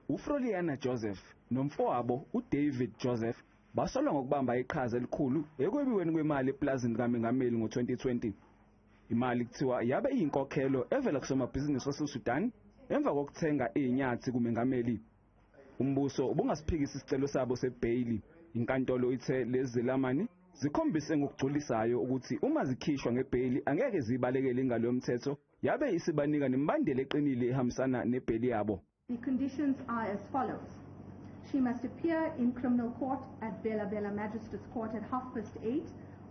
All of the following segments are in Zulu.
UFroliana Joseph nomfowabo uDavid Joseph basolwa ngokubamba iqhaza elikhulu ekwebiweni kwemali eplazini kaMengameli ngo-2020. Imali kuthiwa yabe iyinkokhelo evela kusomabhizinisi waseSudan emva kokuthenga izinyathi kumengameli. Umbuso ubungasiphikisi isicelo sabo sebheyili. Inkantolo ithe lezi zelamani zikhombise ngokugculisayo ukuthi uma zikhishwa ngebheyili angeke zibalekele ingalo yomthetho, yabe isibanika nemibandela eqinile ehambisana nebheyili yabo. The conditions are as follows. She must appear in criminal court at Bela Bela Magistrates Court at 8:30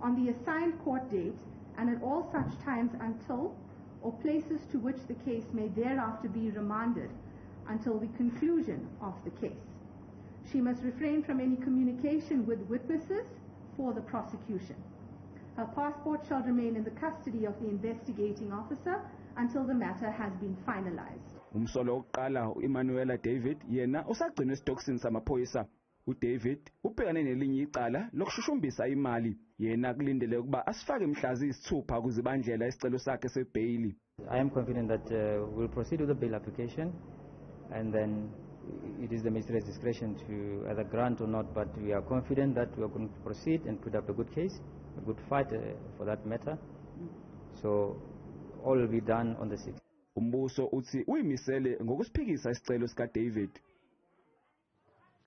on the assigned court date and at all such times until or places to which the case may thereafter be remanded until the conclusion of the case. She must refrain from any communication with witnesses for the prosecution. Her passport shall remain in the custody of the investigating officer until the matter has been finalized. Umsolo wokuqala, uEmanuela David, yena usagcinwe esitokisini samaphoyisa. UDavid ubhekane nelinye icala lokushushumbisa imali. Yena kulindele ukuba asifake mhla ziyisithupha kuZibandlela isicelo sakhe sebheyili. I am confident that we'll proceed with the bail application and then it is the magistrate's discretion to either grant or not, but we are confident that we are going to proceed and put up a good case, a good fight for that matter. So all will be done on the 6th. Umbuso uthi uyimisele ngokusiphikisa isicelo sikaDavid.